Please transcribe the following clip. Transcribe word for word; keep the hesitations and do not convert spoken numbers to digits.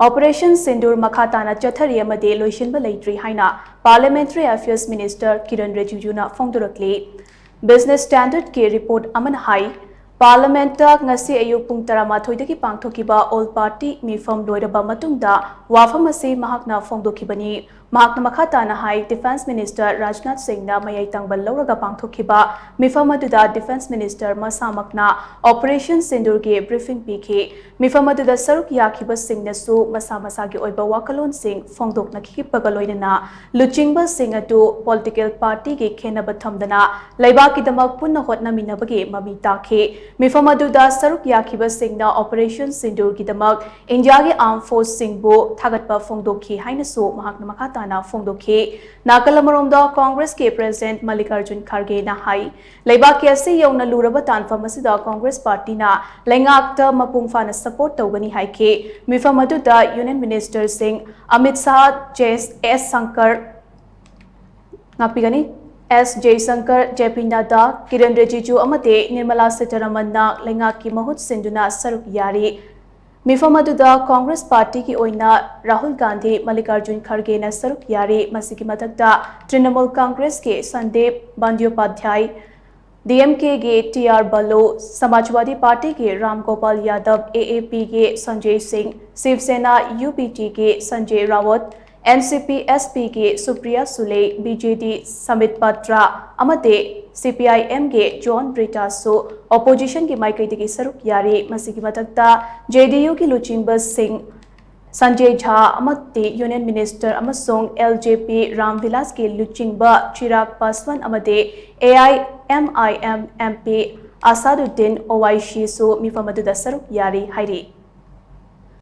Operation ꯁꯤꯟꯗꯨꯔ ꯃꯈꯥ ꯇꯥꯅ ꯆꯠꯊꯔꯤ ꯑꯃꯗꯤ ꯂꯣꯏꯁꯤꯟꯕ ꯂꯩꯇ꯭ꯔꯤ ꯍꯥꯏꯅ Parliamentary Affairs Minister Kiran ꯔꯤꯖꯤꯖꯨꯅ ꯐꯣꯡꯗꯣꯔꯛꯂꯤ꯫ Business Standardꯀꯤ report ꯑꯃꯅ ꯍꯥꯏ, Parliamentꯇ ꯉꯁꯤ ꯑꯌꯨꯛ ꯄꯨꯡ ꯇꯔꯥꯃꯥꯊꯣꯏꯗꯒꯤ ꯄꯥꯡꯊꯣꯛꯈꯤꯕ All Party ꯃꯤꯐꯝ ꯂꯣꯏꯔꯕ ꯃꯇꯨꯡꯗ ꯋꯥꯐꯝ ꯑꯁꯤ ꯃꯍꯥꯛꯅ ꯐꯣꯡꯗꯣꯛꯈꯤꯕꯅꯤ꯫ ꯃꯍꯥꯛꯅ ꯃꯈꯥ ꯇꯥꯅ ꯍꯥꯏ, Defence Minister ꯔꯥꯖꯅꯥꯊ ꯁꯤꯡꯅ ꯃꯌꯥꯏ ꯇꯪꯕ ꯂꯧꯔꯒ ꯄꯥꯡꯊꯣꯛꯈꯤꯕ ꯃꯤꯐꯝ ꯑꯗꯨꯗ Defence Minister ꯃꯁꯥꯃꯛꯅ ꯑꯣꯄꯔꯦꯁꯟ ꯁꯤꯟꯗꯨꯔꯒꯤ briefing ꯄꯤꯈꯤ꯫ ꯃꯤꯐꯝ ꯑꯗꯨꯗ ꯁꯔꯨꯛ ꯌꯥꯈꯤꯕꯁꯤꯡꯅꯁꯨ ꯃꯁꯥ ꯃꯁꯥꯒꯤ ꯑꯣꯏꯕ ꯋꯥꯈꯜꯂꯣꯟꯁꯤꯡ ꯐꯣꯡꯗꯣꯛꯅꯈꯤꯕꯒ ꯂꯣꯏꯅꯅ ꯂꯨꯆꯤꯡꯕꯁꯤꯡ ꯑꯗꯨ political partyꯒꯤ ꯈꯦꯟꯅꯕ ꯊꯝꯗꯅ ꯂꯩꯕꯥꯛꯀꯤꯗꯃꯛ ꯄꯨꯟꯅ ꯍꯣꯠꯅꯃꯤꯟꯅꯕꯒꯤ ꯃꯃꯤ ꯇꯥꯈꯤ꯫ ꯃꯤꯐꯝ ꯑꯗꯨꯗ ꯁꯔꯨꯛ ꯌꯥꯈꯤꯕꯁꯤꯡꯅ ꯑꯣꯄꯔꯦꯁꯟ ꯁꯤꯟꯗꯨꯔꯒꯤꯗꯃꯛ ꯏꯟꯗꯤꯌꯥꯒꯤ armed forceꯁꯤꯡꯕꯨ ꯊꯥꯒꯠꯄ ꯐꯣꯡꯗꯣꯛꯈꯤ ꯍꯥꯏꯅꯁꯨ ꯃꯍꯥꯛꯅ ꯃꯈꯥ ꯇꯥꯅ ꯐꯣꯡꯗꯣꯛꯈꯤ꯫ ꯅꯥꯀꯜ ꯑꯃꯔꯣꯝꯗ, ꯀꯣꯡꯒ꯭ꯔꯦꯁꯀꯤ President ꯃꯜꯂꯤꯀꯥꯔꯖꯨꯟ ꯈꯥꯔꯒꯦꯅ ꯍꯥꯏ, ꯂꯩꯕꯥꯛꯀꯤ ꯑꯁꯤ ꯌꯧꯅ ꯂꯨꯔꯕ ꯇꯥꯟꯐꯝ ꯑꯁꯤꯗ ꯀꯣꯡꯒ꯭ꯔꯦꯁ ꯄꯥꯔꯇꯤꯅ ꯂꯩꯉꯥꯛꯇ ꯃꯄꯨꯡ ꯐꯥꯅ support ꯇꯧꯒꯅꯤ ꯍꯥꯏꯈꯤ꯫ ꯃꯤꯐꯝ ꯑꯗꯨꯗ Union Ministerꯁꯤꯡ ꯑꯃꯤꯠ ꯁꯥꯍ, ꯖꯦ ꯑꯦꯁ ꯁꯪꯀꯔ, ꯉꯥꯛꯄꯤꯒꯅꯤ, S Jaishankar, J P Nadda, Kiren Rijiju ꯑꯃꯗꯤ ꯅꯤꯔꯃꯂꯥ ꯁꯤꯇꯥꯔꯥꯃꯟꯅ ꯂꯩꯉꯥꯛꯀꯤ ꯃꯍꯨꯠ ꯁꯤꯟꯗꯨꯅ ꯁꯔꯨꯛ ꯌꯥꯔꯤ꯫ ꯃꯤꯐꯝ ꯑꯗꯨꯗ ꯀꯣꯡꯒ꯭ꯔꯦꯁ ꯄꯥꯔꯇꯤꯒꯤ ꯑꯣꯏꯅ ꯔꯥꯍꯨꯜ ꯒꯥꯟꯙꯤ, ꯃꯜꯂꯤꯀꯥꯔꯖꯨꯟ ꯈꯥꯔꯒꯦꯅ ꯁꯔꯨꯛ ꯌꯥꯔꯤ꯫ ꯃꯁꯤꯒꯤ ꯃꯊꯛꯇ ꯇ꯭ꯔꯤꯅꯃꯨꯜ ꯀꯣꯡꯒ꯭ꯔꯦꯁꯀꯤ Sandeep ꯕꯟꯗ꯭ꯌꯣꯄꯥꯙ꯭ꯌꯥꯏ, D M ꯀꯦꯒꯤ T R ꯕꯥꯂꯨ, ꯁꯃꯥꯖꯋꯥꯗꯤ ꯄꯥꯔꯇꯤꯒꯤ ꯔꯥꯝ ꯒꯣꯄꯥꯜ ꯌꯥꯗꯕ, ꯑꯦ ꯑꯦ ꯄꯤꯒꯤ ꯁꯟꯖꯌ ꯁꯤꯡ, ꯁꯤꯕ ꯁꯦꯅꯥ, ꯌꯨ ꯕꯤ ꯇꯤꯒꯤ Sanjay ꯔꯥꯋꯠ, N C P S ꯄꯤꯒꯤ ꯁꯨꯄ꯭ꯔꯤꯌꯥ ꯁꯨꯂꯦ, ꯕꯤ ꯖꯦ ꯗꯤ ꯁꯃꯤꯠ ꯄꯇ꯭ꯔ ꯑꯃꯗꯤ ꯁꯤ ꯄꯤ ꯑꯥꯏ ꯑꯦꯝꯒꯤ ꯖꯣꯟ ꯕ꯭ꯔꯤꯇꯥꯁꯨ oppositionꯒꯤ ꯃꯥꯏꯀꯩꯗꯒꯤ ꯁꯔꯨꯛ ꯌꯥꯔꯤ꯫ ꯃꯁꯤꯒꯤ ꯃꯊꯛꯇ ꯖꯦ ꯗꯤ ꯌꯨꯒꯤ ꯂꯨꯆꯤꯡꯕꯁꯤꯡ ꯁꯟꯖꯌ ꯖꯥ ꯑꯃꯗꯤ Union Minister ꯑꯃꯁꯨꯡ ꯑꯦꯜ ꯖꯦ ꯄꯤ ꯔꯥꯝ ꯚꯤꯂꯥꯁꯀꯤ ꯂꯨꯆꯤꯡꯕ ꯆꯤꯔꯥꯒ ꯄꯥꯁꯋꯥꯟ ꯑꯃꯗꯤ A I M I M M P Asaduddin ꯑꯣꯋꯥꯏꯁꯤꯁꯨ ꯃꯤꯐꯝ ꯑꯗꯨꯗ ꯁꯔꯨꯛ ꯌꯥꯔꯤ ꯍꯥꯏꯔꯤ꯫